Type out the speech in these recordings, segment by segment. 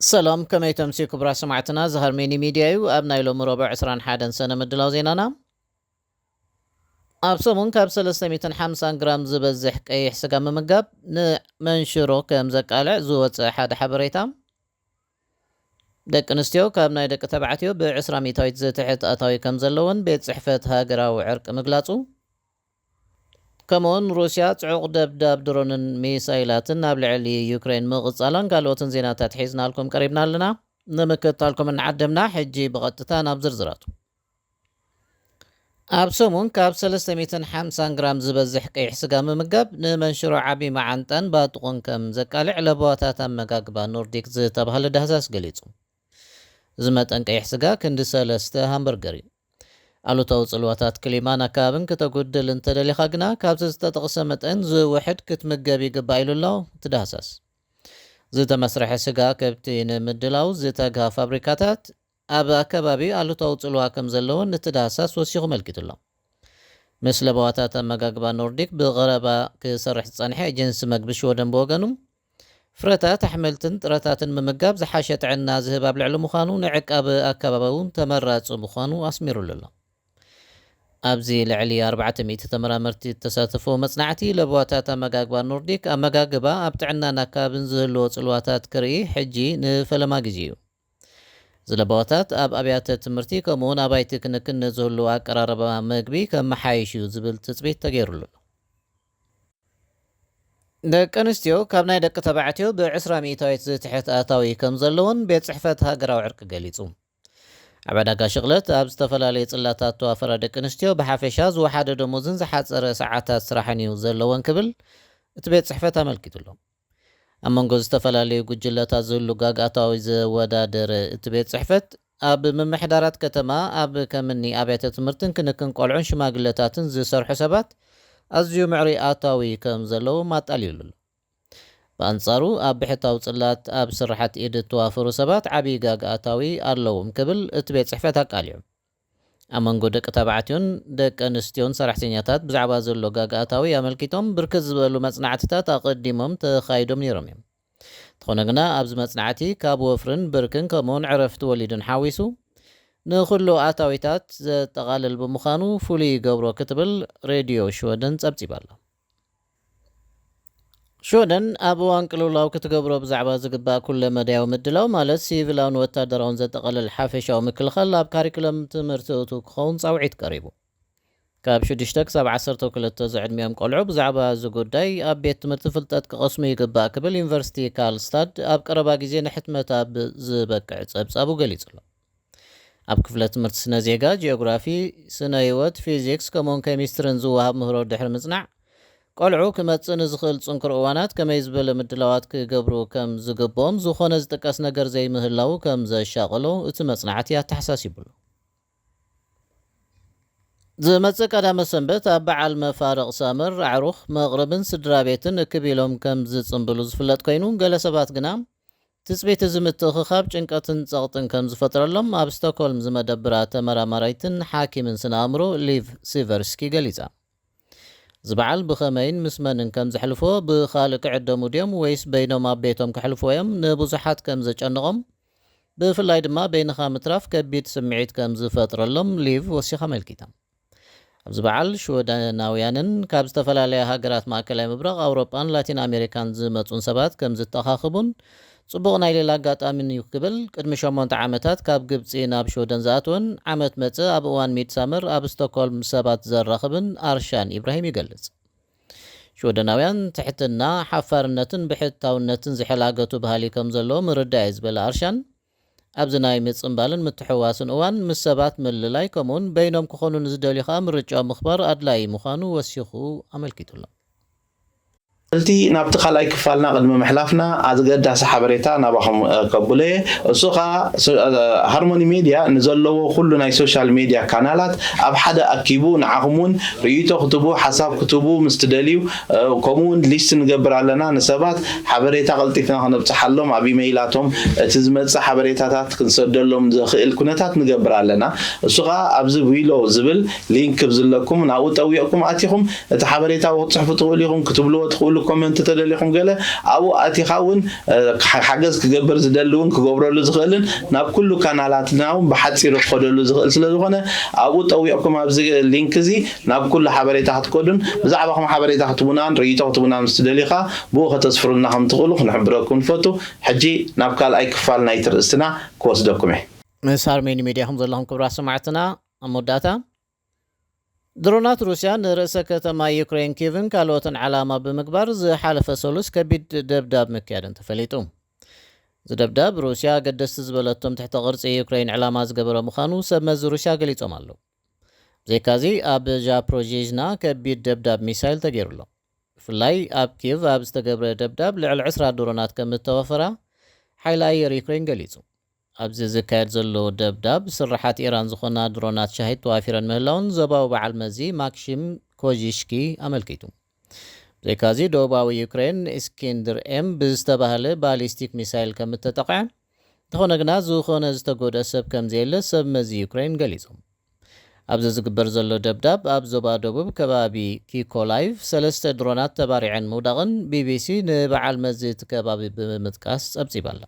ሰላም፣ ከመይ ተምስዩ ክቡራት ሰማዕትና? እዚ ሃርሜኒ ሚድያ እዩ። ኣብ ናይ ሎሚ ረቡዕ ዕስራን ሓደን ሰነ ምድላው ዜናና፣ ኣብ ሰሙን ካብ ሰለስተ ሚእትን ሓምሳን ግራም ዝበዝሕ ቀይሕ ስጋ ምምጋብ ንመንሽሮ ከም ዘቃልዕ ዝወፀ ሓደ ሓበሬታ፣ ደቂ ኣንስትዮ ካብ ናይ ደቂ ተባዕትዮ ብዕስራ ሚእታዊት ዝትሕት ኣታዊ ከም ዘለውን ቤት ጽሕፈት ሃገራዊ ዕርቂ ምግላጹ፣ ከምኡውን ሩስያ ጽዑቕ ደብዳብ ድሮንን ሚሳይላትን ኣብ ልዕሊ ዩክሬን ምቕጻላን ካልኦትን ዜናታት ሒዝናልኩም ቀሪብና ኣለና። ንምክትታልኩም እንዓደምና። ሕጂ ብቐጥታ ናብ ዝርዝራቱ። ኣብ ሰሙን ካብ ሰለስተ ሚእትን ሓምሳን ግራም ዝበዝሕ ቀይሕ ስጋ ምምጋብ ንመንሽሮ ዓቢ መዓንጣን ባጥቑን ከም ዘቃልዕ ለበዋታት ኣመጋግባ ኖርዲክ ዝተባህለ ዳህሳስ ገሊጹ። እዚ መጠን ቀይሕ ስጋ ክንዲ ሰለስተ ሃምበርገር እዩ። ኣሉታዊ ጽልዋታት ክሊማን ኣከባብን ክተጉድል እንተደሊኻ ግና ካብዚ ዝተጠቕሰ መጠን ዝውሕድ ክትምገብ ይግባእ ኢሉ ኣሎ እቲ ዳህሳስ። ዝተመስርሐ ስጋ ከብቲ ንምድላው ዝተግሃ ፋብሪካታት ኣብ ኣከባቢ ኣሉታዊ ጽልዋ ከም ዘለዎን እቲ ዳህሳስ ወሲኹ መልኪቱ ኣሎ። ምስ ለበዋታት ኣመጋግባ ኖርዲክ ብቐረባ ክሰርሕ ዝጸንሐ ኤጀንሲ መግቢ ሽወደን ብወገኑ፣ ፍረታት፣ ኣሕምልትን ጥረታትን ምምጋብ ዝሓሸ ጥዕና ዝህብ ኣብ ልዕሊ ምዃኑ፣ ንዕቃብ ኣከባቢ እውን ተመራጺ ምዃኑ ኣስሚሩሉ ኣሎ። ኣብዚ ልዕሊ ኣርባዕተ ሚእቲ ተመራመርቲ እተሳተፍዎ መጽናዕቲ፣ ለበዋታት ኣመጋግባ ኖርዲክ፣ ኣመጋግባ ኣብ ጥዕናን ኣከባብን ዝህልዎ ጽልዋታት ክርኢ ሕጂ ንፈለማ ግዜ እዩ። እዚ ለበዋታት ኣብ ኣብያተ ትምህርቲ ከምኡውን ኣባይቲ ክንክን ንዝህሉ ኣቀራርባ መግቢ ከመሓይሽ እዩ ዝብል ትጽቢት ተገይሩሉ ኣሎ። ደቂ ኣንስትዮ ካብ ናይ ደቂ ተባዕትዮ ብዕስራ ሚእታዊት ዝትሕት ኣታዊ ከም ዘለውን ቤት ጽሕፈት ሃገራዊ ዕርቂ ገሊጹ። ኣብ ዕዳጋ ሽቕለት ኣብ ዝተፈላለዩ ጽላታት ተዋፈራ ደቂ ኣንስትዮ ብሓፈሻ ዝወሓደ ደሞዝን ዝሓጸረ ሰዓታት ስራሕን እዩ ዘለወን ክብል እቲ ቤት ጽሕፈት ኣመልኪቱ ኣሎ። ኣብ መንጎ ዝተፈላለዩ ጉጅለታት ዝህሉ ጋግ ኣታዊ ዘወዳደረ እቲ ቤት ጽሕፈት፣ ኣብ ምምሕዳራት ከተማ ኣብ ከምኒ ኣብያተ ትምህርትን ክንክን ቆልዑን ሽማግለታትን ዝሰርሑ ሰባት ኣዝዩ ምዕሩይ ኣታዊ ከም ዘለዎም ኣጣልዩሉ ኣሎ። ብኣንጻሩ ኣብ ብሕታዊ ጽላት ኣብ ስራሓት ኢድ እተዋፈሩ ሰባት ዓብዪ ጋግ ኣታዊ ኣለዎም ክብል እቲ ቤት ጽሕፈት ኣቃሊዑ። ኣብ መንጎ ደቂ ተባዕትዮን ደቂ ኣንስትዮን ሰራሕተኛታት ብዛዕባ ዘሎ ጋግ ኣታዊ ኣመልኪቶም ብርክት ዝበሉ መጽናዕትታት ኣቐዲሞም ተኻይዶም ነይሮም እዮም። እንተኾነ ግና ኣብዚ መጽናዕቲ ካብ ወፍርን ብርክን ከምኡውን ዕረፍቲ ወሊድን ሓዊሱ ንኹሉ ኣታዊታት ዘጠቓልል ብምዃኑ ፍሉይ ይገብሮ ክትብል ሬድዮ ሽወደን ጸብጺባ ኣላ። ሽወደን ኣብ እዋን ቅልውላው ክትገብሮ ብዛዕባ ዝግባእ ኩለ መዳያዊ ምድላው ማለት ሲቪላውን ወታደራውን ዘጠቓልል ሓፈሻዊ ምክልኻል ኣብ ካሪኩለም ትምህርቲ እቱ ክኸውን ጻውዒት ቀሪቡ። ካብ ሽዱሽተ ክሳብ ዓሰርተ ክልተ ዝዕድሚኦም ቆልዑ ብዛዕባ እዚ ጉዳይ ኣብ ቤት ትምህርቲ ፍልጠት ክቐስሙ ይግባእ ክብል ዩኒቨርሲቲ ካርልስታድ ኣብ ቀረባ ግዜ ንሕትመት ኣብ ዝበቅዕ ጸብጻቡ ገሊጹ ኣሎ። ኣብ ክፍለ ትምህርቲ ስነ ዜጋ፣ ጂኦግራፊ፣ ስነ ህይወት፣ ፊዚክስ ከምኡውን ኬሚስትርን ዝወሃብ ምህሮ ድሕሪ ምጽናዕ፣ ቆልዑ ክመጽእ ንዝኽእል ጽንኩር እዋናት ከመይ ዝበለ ምድላዋት ክገብሩ ከም ዝግብኦም ዝኾነ ዝጥቀስ ነገር ዘይምህላዉ ከም ዘሻቐሎ እቲ መጽናዕቲ ኣተሓሳሲቡ ኣሎ። ዝመጽእ ቀዳመ ሰንበት ኣብ በዓል መፋርቕ ሳመር ኣዕሩኽ መቕርብን ስድራ ቤትን እክብ ኢሎም ከም ዝጽንብሉ ዝፍለጥ ኮይኑ፣ ገለ ሰባት ግና ትጽቢት እዚ ምትእኽኻብ ጭንቀትን ጸቕጥን ከም ዝፈጥረሎም ኣብ ስቶክሆልም ዝመደብራ ተመራማራይትን ሓኪምን ስነ ኣእምሮ ሊቭ ሲቨርስኪ ገሊጻ። እዚ በዓል ብኸመይን ምስ መንን ከም ዘሕልፍዎ፣ ብኻልእ ክዕደሙ ድዮም ወይስ በይኖም ኣብ ቤቶም ከሕልፍዎ እዮም ንብዙሓት ከም ዘጨንቖም፣ ብፍላይ ድማ በይንኻ ምትራፍ ከቢድ ስምዒት ከም ዝፈጥረሎም ሊቭ ወሲኻ ኣመልኪታ። ኣብዚ በዓል ሽወደናውያንን ካብ ዝተፈላለያ ሃገራት ማእከላይ ምብራቕ፣ ኣውሮጳን ላቲን ኣሜሪካን ዝመጹን ሰባት ከም ዝተኻኽቡን ጽቡቕ ናይ ሌላ ኣጋጣሚን እዩ ክብል ቅድሚ ሸሞንተ ዓመታት ካብ ግብጺ ናብ ሽወደን ዝኣተወን ዓመት መጽእ ኣብ እዋን ሚድሳመር ኣብ ስቶክሆልም ሰባት ዘራኽብን ኣርሻን ኢብራሂም ይገልጽ። ሽወደናውያን ትሕትና፣ ሓፋርነትን ብሕታውነትን ዝሕላገቱ ባህሊ ከም ዘለዎ ምርዳእ እየ ዝበለ ኣርሻን፣ ኣብዚ ናይ ምጽምባልን ምትሕውዋስን እዋን ምስ ሰባት ምልላይ ከምኡውን በይኖም ክኾኑ ንዝደልዩ ከኣ ምርጫኦም ምኽባር ኣድላዪ ምዃኑ ወሲኹ ኣመልኪቱ ኣሎ። እቲ ናብቲ ካልኣይ ክፋልና ቅድሚ ምሕላፍና ኣገዳሲ ሓበሬታ ናባኹም ከብሎ እየ። እሱ ኸኣ ሃርሞኒ ሜድያ ንዘለዎ ኩሉ ናይ ሶሻል ሜድያ ካናላት ኣብ ሓደ ኣኪቡ ንዓኹም እውን ርእይቶ ክትቡ ሓሳብ ክትቡ ምስ ትደልዩ ከምኡ እውን ሊስት ንገብር ኣለና። ንሰባት ሓበሬታ ቀልጢፍና ክነብፅሓሎም ኣብ ኢመይላቶም እቲ ዝመፅእ ሓበሬታታት ክንሰደሎም ዘኽእል ኩነታት ንገብር ኣለና። እሱ ኸዓ ኣብዚ ዊሎ ዝብል ሊንክ ክብ ዝለኩም ናብኡ ጠዊቕኩም ኣቲኹም እቲ ሓበሬታ ክትፅሕፉ ትኽእሉ ኢኹም ክትብልዎ ትኽእሉ። ኮመንት ተደሊኹም ገለ ኣብኡ ኣቲኻ እውን ሓገዝ ክገብር ዝደሊ እውን ክገብረሉ ዝኽእልን ናብ ኩሉ ካናላትና እውን ብሓፂሩ ክኸደሉ ዝኽእል ስለ ዝኾነ ኣብኡ ጠዊቕኩም ኣብዚ ሊንክ እዚ ናብ ኩሉ ሓበሬታ ክትከዱን ብዛዕባኹም ሓበሬታ ክትቡናን ርእይቶ ክትቡና ምስ ደሊኻ ብኡ ከተስፍሩልና ከም ትኽእሉ ክንሕብረኩም ንፈቱ። ሕጂ ናብ ካልኣይ ክፋል ናይቲ ርእስትና ክወስደኩም እየ። ምስ ሃርሜኒ ሜድያ ከም ዘለኹም ክብራት ሰማዕትና ኣብ መወዳእታ ድሮናት ሩስያ ንርእሰ ከተማ ዩክሬን ኪቭን ካልኦትን ዓላማ ብምግባር ዝሓለፈ ሰሉስ ከቢድ ደብዳብ ምክያደን ተፈሊጡ። እዚ ደብዳብ ሩስያ ኣገደስቲ ዝበለቶም ትሕተ ቅርጺ ዩክሬን ዕላማ ዝገበረ ምዃኑ ሰብ መዚ ሩስያ ገሊጾም ኣለዉ። ብዘይካዚ ኣብ ዛፖሮዥና ከቢድ ደብዳብ ሚሳይል ተገይሩሎ። ብፍላይ ኣብ ኪቭ ኣብ ዝተገብረ ደብዳብ ልዕሊ ዕስራ ድሮናት ከም እተወፈራ ሓይሊ ኣየር ዩክሬን ገሊጹ። ኣብዚ ዝካየድ ዘሎ ደብዳብ ስርሓት ኢራን ዝኾና ድሮናት ሻሂድ ተዋፊረን ምህላውን ዞባዊ በዓል መዚ ማክሲም ኮዥሽኪ ኣመልኪቱ። ብዘይካዚ ደቡባዊ ዩክሬን ኢስኪንድር ኤም ብዝተባህለ ባሊስቲክ ሚሳይል ከም እተጠቕዐ እንተኾነ ግና ዝኾነ ዝተጎድአ ሰብ ከም ዘየለ ሰብ መዚ ዩክሬን ገሊጾም። ኣብዚ ዝግበር ዘሎ ደብዳብ ኣብ ዞባ ደቡብ ከባቢ ኪኮላይቭ ሰለስተ ድሮናት ተባሪዐን ምውዳቕን ቢቢሲ ንበዓል መዚ እቲ ከባቢ ብምጥቃስ ጸብጺባ ኣላ።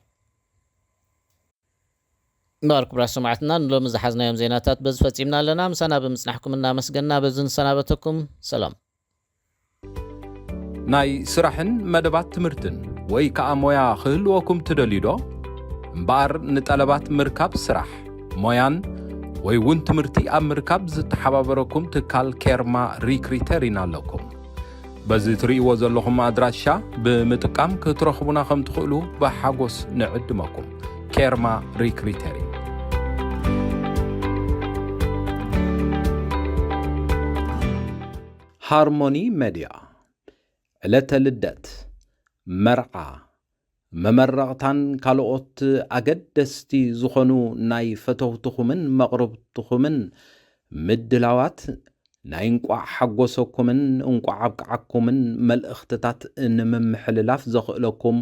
እምበኣር ክቡራት ሰማዕትና ንሎሚ ዝሓዝናዮም ዜናታት በዚ ፈጺምና ኣለና። ምሳና ብምጽናሕኩም እናመስገንና በዚ ንሰናበተኩም። ሰላም። ናይ ስራሕን መደባት ትምህርትን ወይ ከኣ ሞያ ክህልወኩም ትደልዩ ዶ? እምበኣር ንጠለባት ምርካብ ስራሕ፣ ሞያን ወይ እውን ትምህርቲ ኣብ ምርካብ ዝተሓባበረኩም ትካል ኬርማ ሪክሪተር ኢና ኣለኩም። በዚ ትርእይዎ ዘለኹም ኣድራሻ ብምጥቃም ክትረኽቡና ከም ትኽእሉ ብሓጎስ ንዕድመኩም። ኬርማ ሪክሪተሪ። ሃርሞኒ ሜድያ፣ ዕለተ ልደት፣ መርዓ፣ መመረቕታን ካልኦት ኣገደስቲ ዝኾኑ ናይ ፈተውትኹምን መቕርብትኹምን ምድላዋት ናይ እንቋዕ ሓጎሰኩምን እንቋዕ ኣብቅዓኩምን መልእኽትታት ንምምሕልላፍ ዘኽእለኩም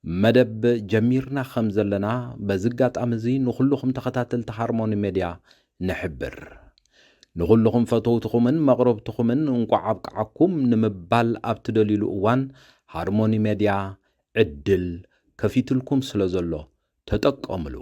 መደብ ጀሚርና ከም ዘለና በዚ ኣጋጣሚ እዚ ንኹልኹም ተኸታተልቲ ሃርሞኒ ሜድያ ንሕብር። ንኹልኹም ፈተውትኹምን መቕረብትኹምን እንቋዕ ኣብቅዓኩም ንምባል ኣብ ትደልዩሉ እዋን ሃርሞኒ ሜድያ ዕድል ከፊትልኩም ስለ ዘሎ ተጠቀምሉ።